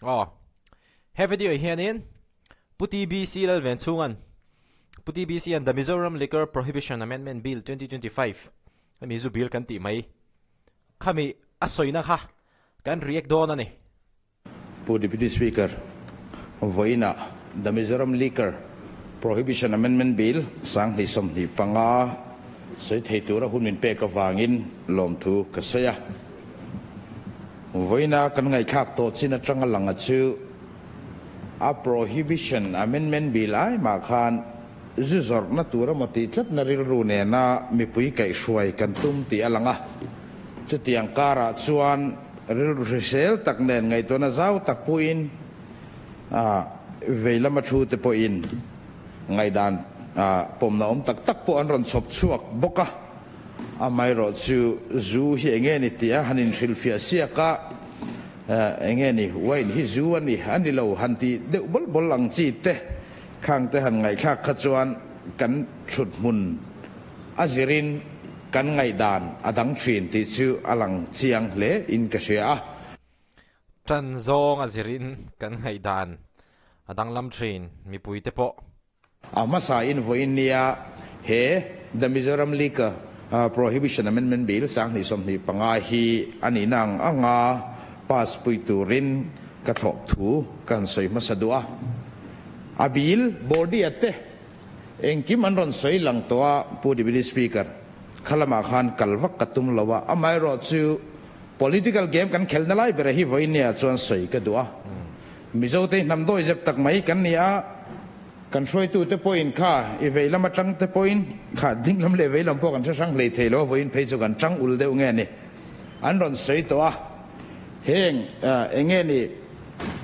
Aw. He video hianin Pu TBC Lalvenchhunga'n Pu TBC an The Mizoram Liquor Prohibition Amendment Bill 2025 hemi zu bill kan tih mai khami a sawina kha kan react dawn a ni. Pu Deputy Speaker, vawiinah The Mizoram Liquor Prohibition Amendment Bill 2025 sawi thei tura hun min pek avangin lawmthu ka sawi a. Vawiina kan ngaihthlak tawh chin atanga langa chu a Prohibition Amendment Bill ai mah khan zu zawrhna tur emaw tih tlatna rilru nena mipui kaihhruai kan tum tih a lang a. Chutiang karah chuan rilru hrisel tak nen ngaihtuahna zau tak puiin vei lama thu te pawhin ngaihdan pawmna awm tak tak pawh an rawn chhawp chhuak bawk a. Amaherawh chu zu hi eng nge ni tih a han inhrilhfiah siak a, eng nge ni wine hi zu a ni a ni lo han tih deuh bawl bawl ang chi te khang te han ngaihthlak kha chuan kan thut hmun a zirin kan ngaihdan a dang thin tih chu a lang chiang hle in ka hria a. Tan zawng a zirin kan ngaihdan a danglam thin mipui te pawh. A hmasa in vawiin nia he The Mizoram Liquor Prohibition Amendment Bill 2025 hi a nihna ang anga pass pui turin ka thlawp thu ka han sawi hmasa duh a. A bill body a te Engkim an rawn sawi lang tawh a, Pu Deputy Speaker, kha lamah khan kal vak ka tum lo a, amaherawh chu political game kan khelna lai bera hi vawinia chuan sawi ka duh a. Mizote hi hnam dawi zep tak mai kan ni a, kan hruaitute pawhin kha i vei lam atang te pawhin kha ding lam leh vei lam pawh kan hre hrang hlei thei lo a, vawiin phei chu kan tang ul deuh nge ni an rawn sawi tawh a, heng eng nge ni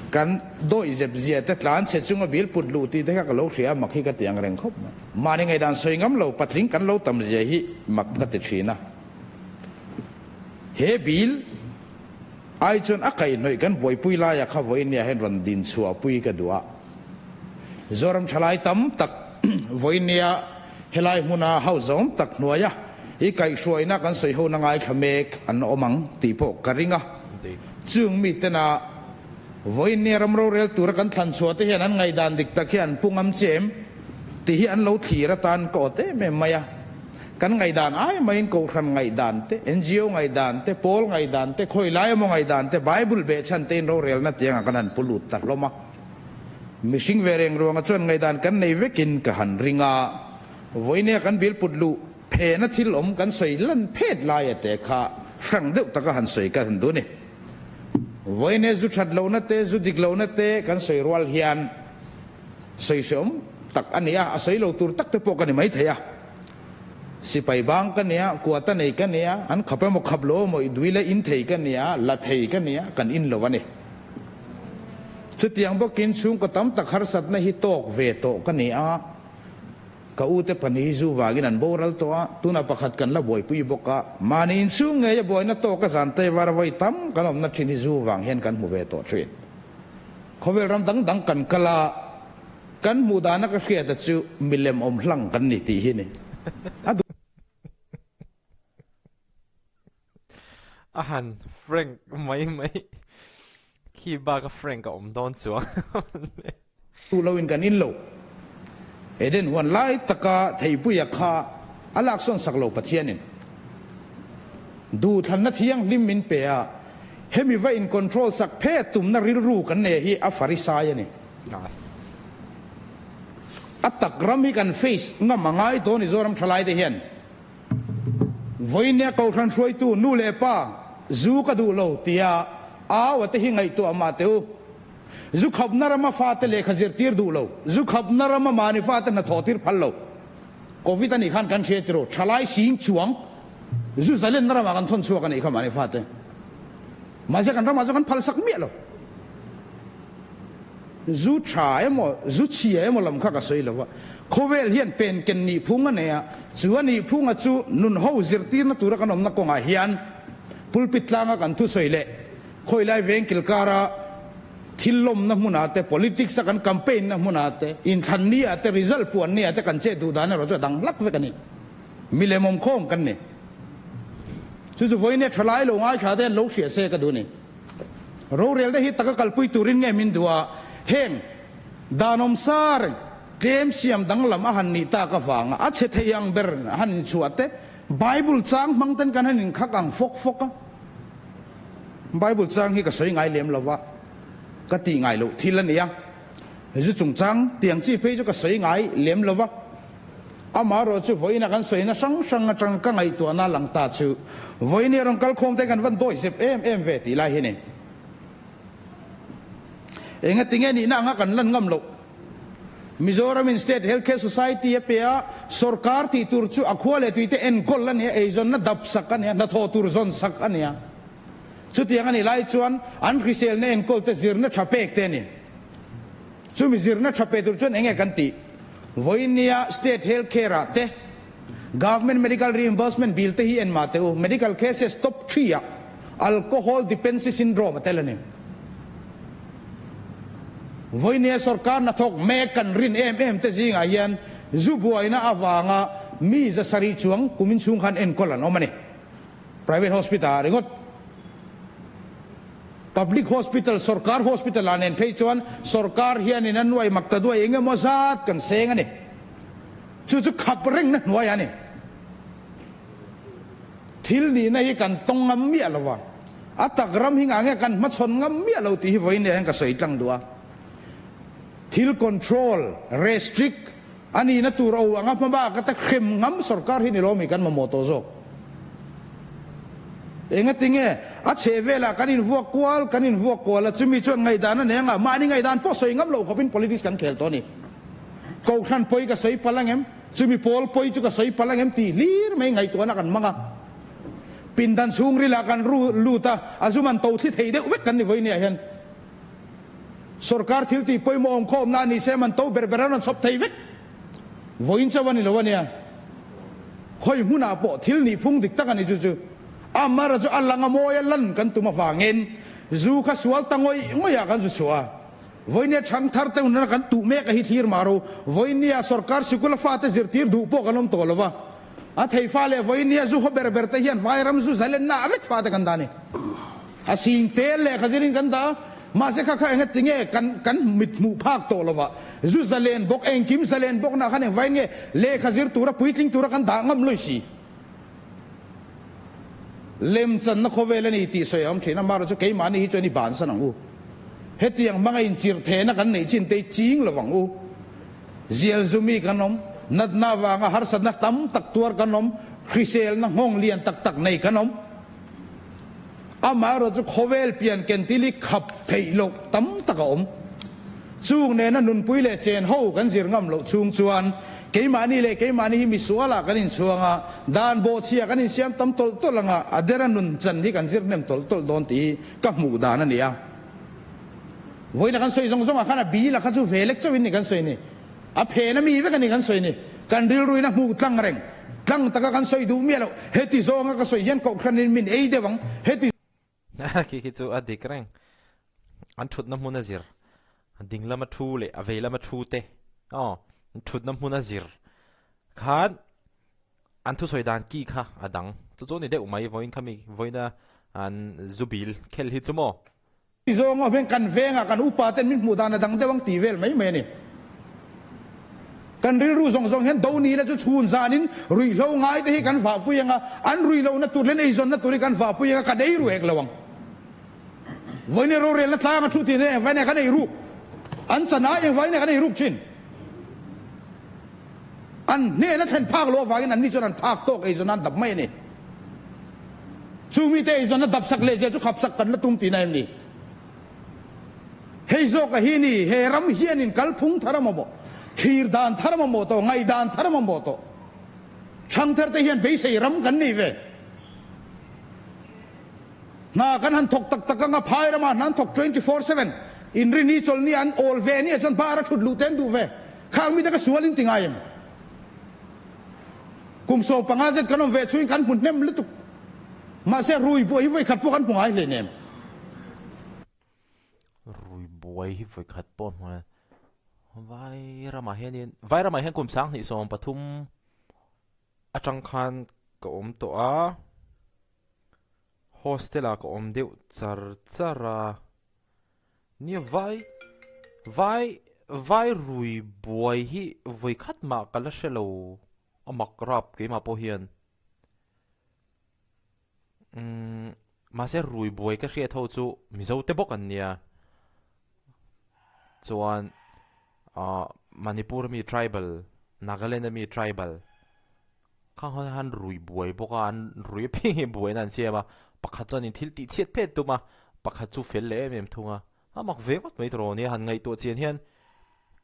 Kan dawih zep zia te tlan chhe chunga bil put luh tih te kha ka lo hria a, mak hi ka ti ang reng khawp mai. Mahni ngaihdan sawi ngam lo patling kan lo tam zia hi mak ka ti thin a. He bil ai chuan a kaihhnawih kan buaipui laia kha vawinia hian rawn din chhuah pui ka duh a. Zoram thalai tam tak vawinia helai hmuna hausa awm tak hnuaia i kaihhruaina kan sawi hona ngaithla mek an awm ang tih pawh ka ring a. Chung mitena vawiinnia ram rorel tura kan thlan chhuah te hian an ngaihdan dik tak hi an pu ngam che em tih hi an lo thlir atan ka awt em em mai a. Kan ngaihdan ai maiin Kohhran ngaihdan te, NGO ngaihdan te, pawl ngaihdan te, khawi lai emaw ngaihdan te, Bible behchhan tein rorelna tiangah kan han pu lut ta hlawm a. Mihring ve reng ruanga chuan ngaihdan kan nei vekin ka han ring a. Vawiinnia kan bil put luh Phena thil awm kan sawi lan phet laia te kha hrang deuh taka han sawi ka han duh ni. Vawiin zu that lohna te, zu dik lohna te kan sawi rual hian sawi hreawm tak a ni a, a sawi lo tur tak te pawh ka ni mai thei a. Sipai bang ka nia, kuata nei ka nia, an khap emaw khap lo emaw i duila in thei ka nia, la thei ka nia, kan in lo a ni. Chutiang bawkin chhungkaw tam tak harsatna hi tawk ve tawh ka ni a. Ka u te pahnih hi zu vangin an boral tawh a, tunah pakhat kan la buaipui bawk a. Mahni inchhung ngei a buaina tawk a zan te var vawi tam kan awmna thin hi zu vang hian kan hmu ve tawh thin. Khawvel ram dang dang kan kal a, kan hmuh dana ka hriat a chu milem awm hlang kan ni tih hi ni. A duh. A han Frank mai mai khi bak a Frank a awm dawn chuang. Duh lo in kan in lo. Eden huan lai taka theipuia kha a laksawn sak lo Pathian in duhthlanna thianghlim min pe a, hemi va in control sak phet tumna rilru kan nei hi a farisai a ni. A tak ram hi kan face ngam a ngai dawn i Zoram thalai te hian. Vawinia Kohhran hruaitu nu leh pa zu ka duh lo tia au a te hi ngaihtuah mah teh u. Zu khapna rama fate lehkha zirtir duh lo, zu khapna rama mahni fate hnathawh tir phal lo. Covid a nih khan kan hria tiraw, thalai sing chuang zu zalenna ramah kan thawn chhuak a nih kha mahni fate. Mahse kan ramah chuan kan phal sak miah lo. Zu tha emaw, zu chhia emaw lam kha ka sawi lo a, khawvel hian pen ken nih phung a nei a, chu a nih phunga chu nun ho zirtirna tura kan awmna kawngah hian pulpit tlanga kan thusawi leh khawilai veng kilkara thil lawmna hmunah te, politics a kan campaign na hmunah te, inthlan ni ah te, result puan ni ah te kan chet duh dan erawh chu a dang hlak vek a ni. Milem awmkhawm kan ni. Chu chu vawiin e thalai lo ngaithla te an lo hria se ka duh a ni. Rorelna hi taka kalpui turin nge min duh a, heng danawm sa reng tlem siam danglam a han nih tak avanga a chhe thei ang ber a han inchhuah te, Bible chang hmang ten kan han inkhak ang fawk fawk a. Bible chang hi ka sawi ngai lem lo va, ka tih ngai loh thil a ni a. Zu chungchang tiang chi phei chu ka sawi ngai lem lo va. Amaherawh chu vawiina kan sawina hrang hrang atang ka ngaihtuahna lang ta chu vawiini a rawn kal khawm te kan van dawi zep em em ve tih lai hi ni. Engati nge nihna anga kan lan ngam loh? Mizoram in State Health Care Society a pe a, sorkar tih tur chu a khua leh tuite enkawl a nia, eizawnna dap sak a nia, hnathawh tur zawn sak a nia. Chutiang a nih lai chuan an hriselna enkawl te zirna tha pek te a ni. Chumi zirna tha pe tur chuan enge kan tih? Vawinia State Health Care ah te Government Medical Reimbursement Bill te hi en mah teh u, Medical Cases Top Three ah Alcohol Dependency Syndrome a tel a ni. Vawinia sorkar hnathawk mek kan rin em em te zingah hian zu buaina avanga mi 700 chuang kumin chhung khan enkawl an awm a ni. Private hospital ah ringawt. Public hospital, sorkar hospital ah nen phei chuan sorkar hianin a nuai mak ta duai eng emaw zat kan seng a ni. Chu chu khap rengna hnuai a ni. Thil nihna hi kan tawng ngam miah lo va, a tak ram hi ngah nge kan hmachhawn ngam miah lo tih hi vawiin leh hian ka sawi tlang duh a. Thil control, restrict, a nihna tur o anga hmabak ata hrem ngam sorkar hi ni lo mi kan mamawh tawh zawk. Engati nge a chheh velah kan invuak kual kan invuak kual a, chumi chuan ngaihdan a nei anga mahni ngaihdan pawh sawi ngam loh khawpin politics kan khel tawh a ni. Kohhran pawi ka sawi palh angem, chumi pawl pawi chu ka sawi palh angem tih hlir mai ngaihtuahna kan hmang a. Pindan chhungrilah kan ru lut a, a zum an to thli thei deuh vek kan ni vawinia hian. Sorkar thil tih pawimawh awm khawmna a ni se man to ber ber an rawn chhawp thei vek. Vawiin chauh a ni lo a nia. Khawi hmunah pawh thil nih phung dik tak a ni chu chu. Amara chu a lang a mawi a lan kan tum avangin zu kha sual ta ngawih ngawih ah kan zu chhuah a. Vawinia thang thar te hunah kan tuh mek a hi thlir mah ro. Vawinia sorkar sikul a fate zirtir duh pawh kan awm tawh lo va. A thei fa leh vawinia zu haw ber ber te hian vairam zu zalenna a vek fate kan dah a ni. A sing tel leh kha zirin kan dah a, mahse kha kha enga tinge kan kan mit hmuh phak tawh lova, zu zalen bawk, engkim zalen bawk nah khan engvai nge lehkha zir tura puitling tura kan dah ngam lui si. Lemchanna khawvel a ni tih sawi a awm thin a, amaherawhchu keimahni hi chuan i bansan ang u. Hetiang hmanga inchirh thehna kan neih chin te hi ching lo ang u. Zial zumi kan awm, natna avanga harsatna tam tak tuar kan awm, hriselna nghawng lian tak tak nei kan awm. Amaherawh chu khawvel pian ken til hi khap theih loh tam tak a awm. Chung nena nunpui leh chen ho kan zir ngam loh chhung chuan keimahni leh keimahni hi misualah kan inchhuang a, dan bawhchhia kan insiam tam tawlh tawlh anga a dera nun chan hi kan zir hnem tawlh tawlh dawn tih hi ka hmuh dan a ni a. Vawiina kan sawi zawng zawngah khan a bil a kha chu ve lek chauhin ni kan sawi ni. A phen a mi vek a ni kan sawi ni. Kan rilruin a hmuh tlang reng. Tlang taka kan sawi duh miah loh. Heti zawnga ka sawi hian kohhranin min ei deuh ang. Heti. Khi khi chu a dik reng. An thutna hmun a zir. Ding lama thu leh a vei lama thu te. Aw, thutna hmun a zir khan an thusawi dan ki kha a dang. Chu chu a ni deuh mai vawiin kha mi vawiina an zu bil khel hi chu maw. I zawng awm hian kan vengah kan upa ten min hmuh dan a dang deuh ang tih vel mai mai a ni. Kan rilru zawng zawng hian do nila chu chhun zanin ruihhlo ngai te hi kan vahpui ang a, an ruihlohna tur leh an eizawnna tur hi kan vahpui ang a, kan ei ru hek lo ang. Vawiin rorelna tlang a thu tih nen engvai nge kan ei ruk? An chan ai engvai nge kan ei ruk thin? An hnena thlen phak loh avangin anni chuan an phak tawk eizawn an dap mai a ni. Chu mite eizawn a dap sak leh zia chu khap sak kan la tum tihna em ni? Hei zawka hi ni, he ram hianin kalphung thar a mamawh, thlir dan thar a mamawh tawh, ngaihdan thar a mamawh tawh. Thangthar te hian beisei ram kan nei ve. Hna kan han thawk tak tak anga phai ramah hna an thawk 24/7. Inrini chawlhni an awl ve nia chuan bar a thut luh te an duh ve. Khang mite ka sual in ti ngai em? Kum 15 zet kan awm ve chhuin kan hmu hnem lutuk. Mahse rui buai hi vawikhat pawh kan hmu ngai hleinem. Rui buai hi vawikhat pawh hmu ngai. Vai ramah hianin vai ramah hian kum 2023 atang khan ka awm tawh a. Hostel ah ka awm deuh char char a. Nia vai vai vai rui buai hi vawi khat mah ka la hre lo a mak rap keimah pawh hian. Umm mahse rui buai ka hriat ho chu Mizo te bawk an nia. Chuan ah Manipur ami tribal Nagaland ami tribal khang ho hian rui buai bawk a an rui apiang hi buaina an siam a pakhat chuan in thil tih chhiat phet tum a pakhat chu fel leh em em thung a a mak ve ngawt mai tawh nia han ngaihtuah chian hian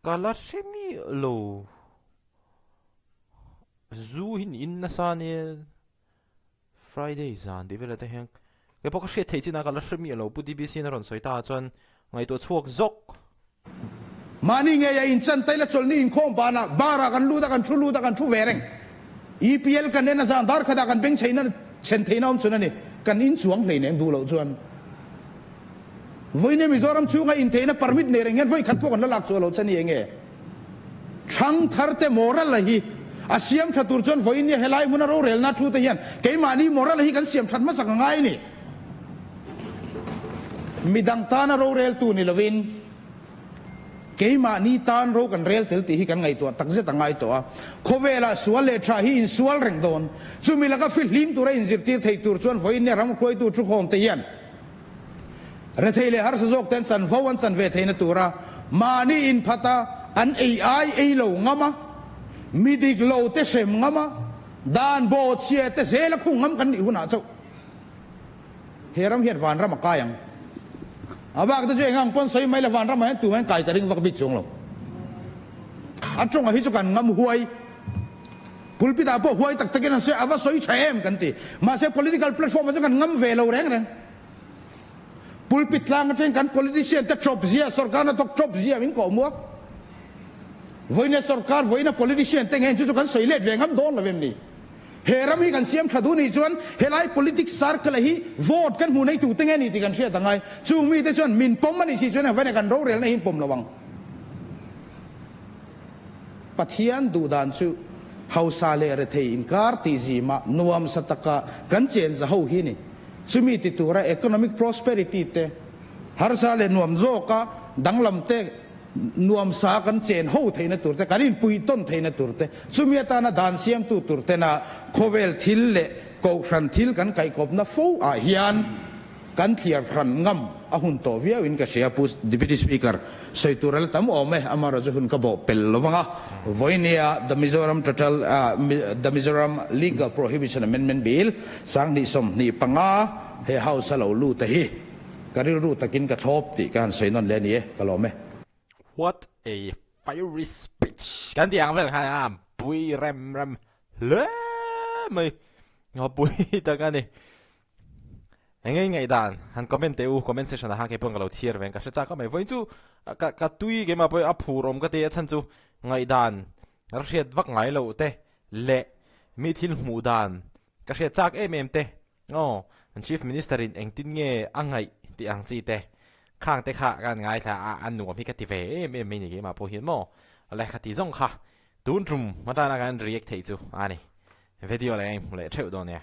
ka la hre miah lo zu hi niin nasa ania. Friday zan tih velah te hian kei pawh ka hriat theih chin a ka la hre miah lo Pu DBC in a rawn sawi ta ah chuan ngaihtuah chhuak zawk. Mahni ngei a inchan tail a chawlhni inkhawm banah bar ah kan lut a kan thu lut a kan thu ve reng. EPL kan en a zan dar khatah kan beng chheihna chhen theihna awm chhun a ni. Kan inchuang hleinem duh loh chuan vawiin Mizoram chhunga intheihna permit nei reng hian vawi khat pawh kan la lak chhuah loh che ni enge? Thangthar te moral a hi a siam tha tur chuan vawiin nia helai hmuna rorelna thu te hian keimahni moral a hi kan siam that hmasak a ngai a ni. Midang tana rorel tu ni lovin keimahni tan ro kan rel tel tih hi kan ngaihtuah takzet a ngai tawh a. Khawvelah sual leh tha hi insual reng dawn. Chumi laka fihlim tura inzirtir thei tur chuan vawiin nia ram hruaitu thukhawm te hian Rethei leh harsa zawk ten chanvo an chan ve theihna tura mahni inphat a, an ei ai ei lo ngam a, mi dik lo te hrem ngam a, dan bawh chhia te zel a khung ngam kan nih hunah chauh he ram hian vanram a kai ang. A bak te chu eng ang pawn sawi mai la vanram ah hian tumah hian kai ka ring vak bik chuang lo. A tawngah hi chu kan ngam huai. Pulpit ah pawh huai tak takin an sawi a, a va sawi tha em kan ti. Mahse political platform ah chuan kan ngam ve lo reng reng. Pulpit tlang atangin kan politician te tawp zia, sorkar hnathawk tawp zia min kawh muak. Vawiina sorkar, vawiina politician te ngei chu chu kan sawi let ve ngam dawn lo em ni? He ram hi kan siam tha duh nih chuan helai politics circle hi vote kan hmuh nei tu te nge ni tih kan hriat a ngai. Chung mite chuan min pawm a nih si chuan engvaiin kan rorelna hi in pawm lo ang. Pathian duhdan chu hausa leh rethei inkar tih zimah nuamsa taka kan chen za ho hi ni. Chumi ti tura economic prosperity te, harsa leh nuam zawka danglam te nuamsa kan chen ho theihna tur te, kan inpui tawn theihna tur te, chumi atana dan siamtu tur tena khawvel thil leh kohhran thil kan kaihkawpna fo ah hian Kan thliar hran ngam a hun tawh viau in ka hria Pu Deputy Speaker, sawi tur a la tam awm e, amaherawhchu hun ka bawh pel lo vang a, vawinia The Mizoram Total The Mizoram Legal Prohibition Amendment Bill 2025 he House a lo lut a hi ka rilru takin ka thlawp tih ka han sawi nawn leh a ni e, ka lawm e. What a fiery speech! Kan tih ang vel khan a pui rem rem hle mai, a pui tak a ni. Eng nge ngaihdan han comment teh u comment section ah khan kei pawn ka lo chhiar ve ang ka hre chak a mai vawiin chu ka ka tui keimah pawh a phur awm ka ti a chhan chu ngaihdan ka hriat vak ngai loh te leh mi thil hmuh dan ka hriat chak em em te aw an chief minister in engtin nge a ngaih tih ang chi te khang te kha ka han ngaithla a a nuam hi ka ti ve em em mai ni keimah pawh hian maw lehkha ti zawng kha tun tum atana kan react theih chu a ni video leh a inhmu leh theuh dawn nia.